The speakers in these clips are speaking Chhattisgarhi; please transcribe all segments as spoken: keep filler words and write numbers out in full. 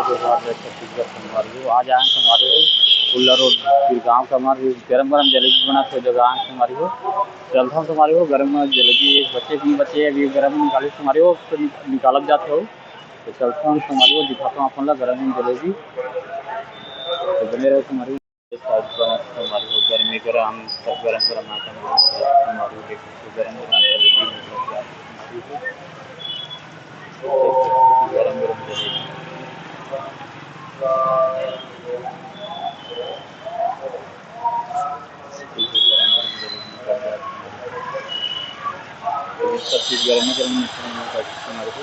जोहार जय छत्तीसगढ़ संगवारी हो। आज आए संगवारी हो कुल्ला रोड बिरगांव के हमर गरम गरम जलेबी बनत हे, जो आए संगवारी हो। चलथन संगवारी हो, गरम गरम जलेबी बचे भी बचे, अभी गरम निकाली संगवारी हो, तो नि-, निकालत जात हो। तो चलथन संगवारी हो, दिखाता हूँ अपन ला गरम गरम जलेबी। तो बने रहो संगवारी हो। ये साइड बनत संगवारी हो, गरमे गरम, सब गरम गरम आटा में संगवारी हो, देखो, गरम गरम जलेबी निकल जात संगवारी हो। गरम गरम जलेबी। सब चीज गरम गरम हमारे को।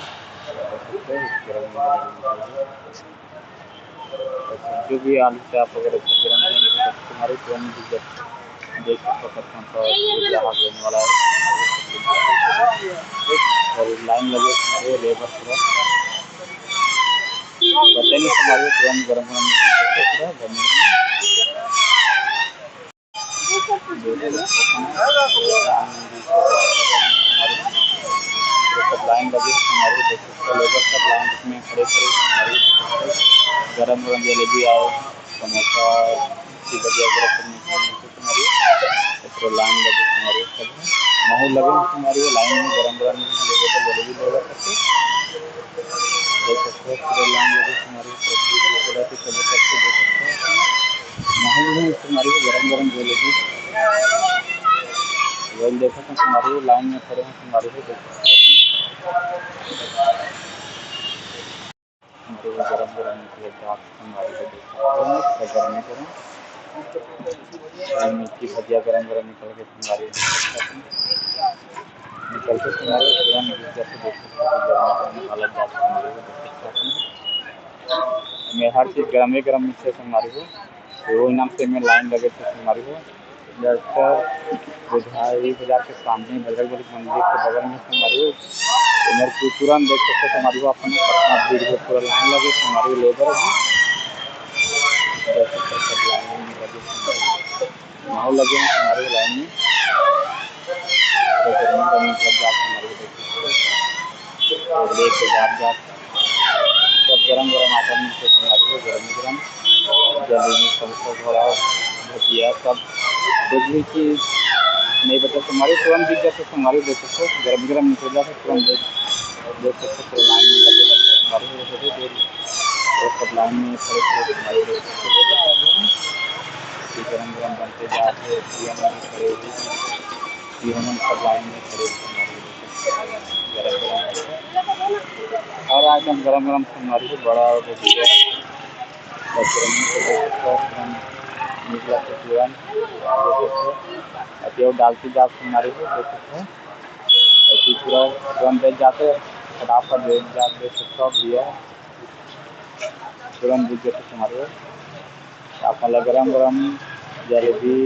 जो भी आलू चाप वगैरह सब गरम गरम हमारे तुरंत भी जब देख सकते हैं, ग्राहक लेने वाला है। और लाइन लगे हमारे लेबर पूरा, बचे नहीं हमारे तुरंत गरम गरम पूरा गरम गरम। सब लाइन लगे हमारे, देख सकते हो, लेबर सब लाइन में खड़े खड़े हमारे गरम गरम जलेबी और समोसा, चिप्स वगैरह सब निकलने से हमारे पूरा लाइन लगे हमारे सब है। महू लगे हमारे लाइन में गरम गरम लेबर तो जलेबी लेबर करके देख सकते हो, पूरा लाइन लगे हमारे सब चीज ये पूरा के सब करके देख सकते हो। महू में हमारे गरम गरम जलेबी वही देखो तो हमारे लाइन में खड़े हैं हमारे को देख सकते हो। हमारे को गरम गरम निकल के आप हमारे को देख सकते हो, गर्मी गरम। और मिर्ची भजिया गरम गरम निकल के हमारे को देख सकते हो। निकल के हमारे को गरम निकल के देख सकते हो, गर्मी गरम निकाला जाता है हमारे को देख सकते हो। मैं हर चीज गरम ही गरम मिलते संगवारी हो, तो वो नाम से मैं लाइन लगे थे संगवारी हो। डॉक्टर बुधाई बाजार के सामने बजरंग बली मंदिर के बगल में संगवारी हो। इधर की तुरंत देख सकते संगवारी हो, अपन अपना भीड़ में पूरा लाइन लगे संगवारी हो, लेबर भी देख सकते सब लाइन में लगे संगवारी हो। महू लगे हैं संगवारी हो लाइन में। तो गर्मी का मतलब जात संगवारी हो देख सकते हो। और लेके जात जात सब गरम गरम आटा मिलते संगवारी हो, गरम गरम जलेबी, समोसा, वड़ा, भजिया, सब कुछ भी चीज नहीं बचा संगवारी हो, तुरंत बिक जाते संगवारी हो, देख सकते हो, गरम गरम निकल जाते तुरंत देख, देख सकते हो, पूरा लाइन में लगे लगे संगवारी हो, देख सकते हो, और सब लाइन में खड़े खड़े संगवारी हो, देख सकते हो, ये बता दो कि गरम गरम बनते जाते हैं, ये हम खड़े हुए, ये हम सब लाइन में खड़े हुए संगवारी हो, देख सकते हो, गरम गरम और आइटम गरम गरम संगवारी हो, बड़ा और भजिया, बस गरम गरम निकला के तुरंत देख सकते हो। अभी और डालती जात संगवारी हो, देख सकते हो। ऐसी पूरा तुरंत दे जाते, फटाफट दे जाते, देख सकते हो भैया, तुरंत दे जाते संगवारी हो। आप मतलब गरम गरम जलेबी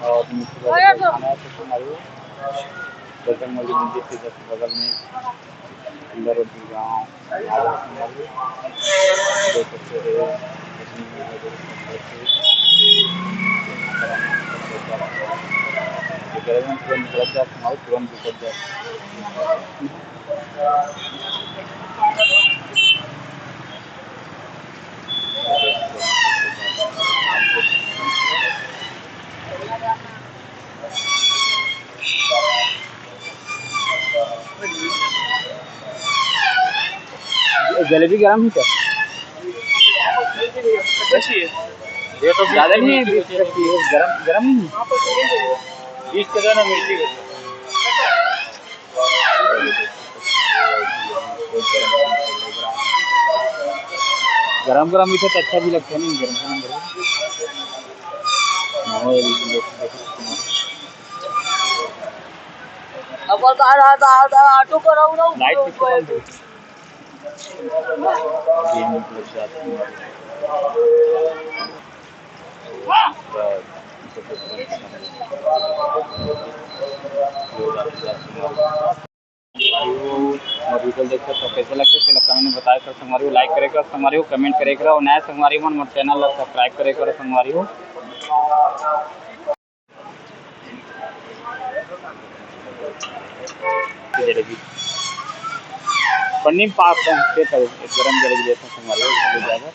और मिर्ची बर्गर खाना है तो संगवारी हो। बजरंग बली मंदिर के just बगल में अंदर गाँव। जलेबी गरम है क्या? अच्छी है। ये तो ज़्यादा नहीं है, बीस रुपये की है, गरम, गरम नहीं है। बीस का ना मिर्ची का। गरम गरम भी तो अच्छा भी लगता है ना, गरम गरम, गरम। हाँ, ये भी लोग देखो कितना। अब बता रहा था, आता ऑटो पर आऊँ ना, लाइट कितना बंद है? गेम मतलब जाते हैं। और वीडियो देख के तो कैसे लगते हैं, तेला कमेंट में बताए कर संगवारी हो, लाइक करे कर संगवारी हो, कमेंट करे कर, और नया संगवारी मन मोर चैनल ला सब्सक्राइब करे कर संगवारी हो। जलेबी। पन्नी पास है, के तो गरम जलेबी देता संगवारी हो, ले जाएगा।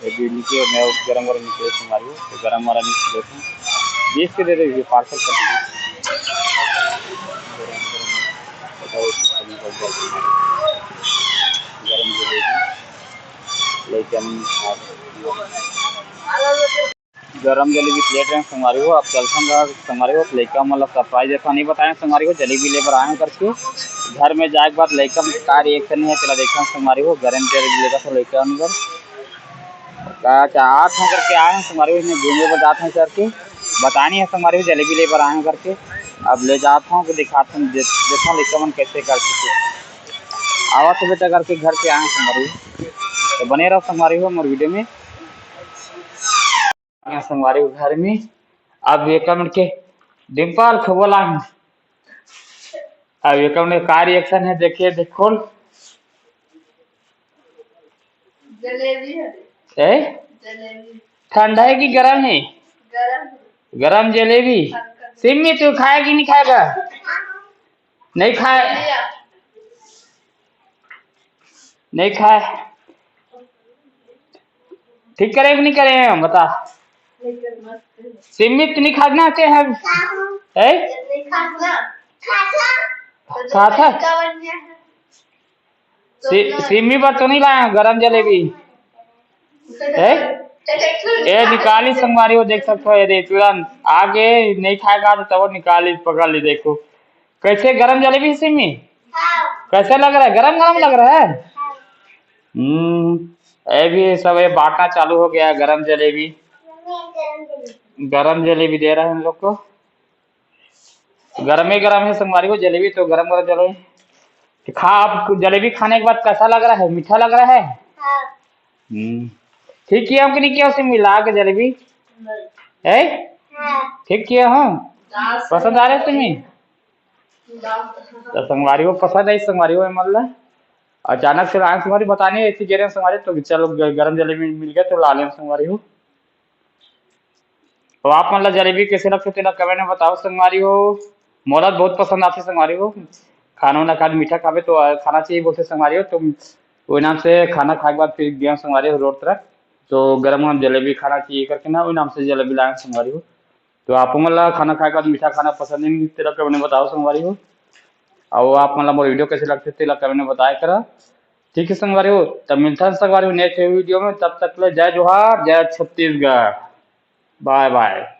ये भी निकले, मैं गरम वाला निकले संगवारी हो, तो गरम वाला निकले था। बीस के दे दे, ये पार्सल कर दीजिए। गरम, गरम, बताओ, इसमें पन्नी का गरम, गरम जलेबी। लेकिन गरम जलेबी प्लेट रहे संगवारी हो, आप चलथन रहा संगवारी हो, लइका मन ला सरप्राइज देथन, नहीं बताए संगवारी हो, जलेबी ले बर आए हैं करके। घर में जाए के बाद लइका मन का रिएक्शन है, तेला देखथन संगवारी हो, गरम जलेबी लेगा तो लइका मन बर का चाहत हैं करके आए हैं संगवारी हो, इसमें घूमे बर जात हैं करके, बतानी है संगवारी हो, जलेबी ले बर आए हैं करके। अब ले जात हूँ कि दिखात हूँ, दे-, देखा लइका मन कैसे कर सकते। आवा तो बेटा करके घर के आए हैं संगवारी हो, तो बने रहो संगवारी हो मोर वीडियो में। संगवारी हो घर में। अब एक मिनट के डिम्पल खबो लांग। अब एक मिनट का रिएक्शन है, देखिए, देखो। जलेबी है। ए? जलेबी। ठंडा है कि गरम है? गरम। गरम जलेबी। हल्का। सिम्मी, तू खाए कि नहीं खाएगा? नहीं खाए। लिया। नहीं खाए। ठीक करे कि नहीं करे हम, बता। सिम्मी, तू नहीं खाना के है? ए? नहीं खाना। खाता है। सि-, सिम्मी बर तो नहीं लाया गरम जलेबी? ए? ए, निकाली संगवारी हो, देख सकते हो, ये दे तुरंत आगे नहीं खाएगा तो तब निकाली, पकड़ ली। देखो कैसे गरम जलेबी सिम्मी, कैसे लग रहा है? गरम गरम लग रहा है। हम्म, ये भी सब ये बांटना चालू हो गया है, गरम जलेबी। गरम जलेबी दे रहे हैं हम लोग को। गरमे गरम है संगवारी हो जलेबी, तो गरम गरम जलेबी तो खा। आप जलेबी खाने के बाद कैसा लग रहा है? मीठा लग रहा है? हाँ। हम्म, ठीक किया हम कि नहीं किया उसे मिला के जलेबी? नहीं। है? हाँ। ठीक किया हम। पसंद आ रहा है तुम्हें? तो संगवारी हो पसंद आई संगवारी हो, मतलब अचानक से आए संगवारी बताने ऐसी कह रहे हैं संगवारी, तो चलो ग-, गरम जलेबी मिल गया तो ला लें संगवारी हो। तो आप मन ला जलेबी कैसे लगथे तेला कमेंट में बताओ संगवारी हो। मोला बहुत पसंद आथे संगवारी हो, खाना वाना खाए मीठा खाबे तो खाना चाहिए बोलथे संगवारी हो। तो वही नाम से खाना खाए के बाद फिर गया संगवारी हो रोड तरफ, तो गरम गरम जलेबी खाना चाहिए करके ना वही नाम से जलेबी लाए संगवारी हो। तो आप मन ला खाना खाए के बाद मीठा खाना पसंद नहीं तेला कमेंट में बताओ संगवारी हो। और आप मन ला मोर वीडियो कैसे लगथे तेला कमेंट में बताया करा। ठीक है संगवारी हो, तब मिलता है संगवारी हो नेक्स्ट वीडियो में, तब तक ले जय जोहार, जय छत्तीसगढ़, बाय बाय।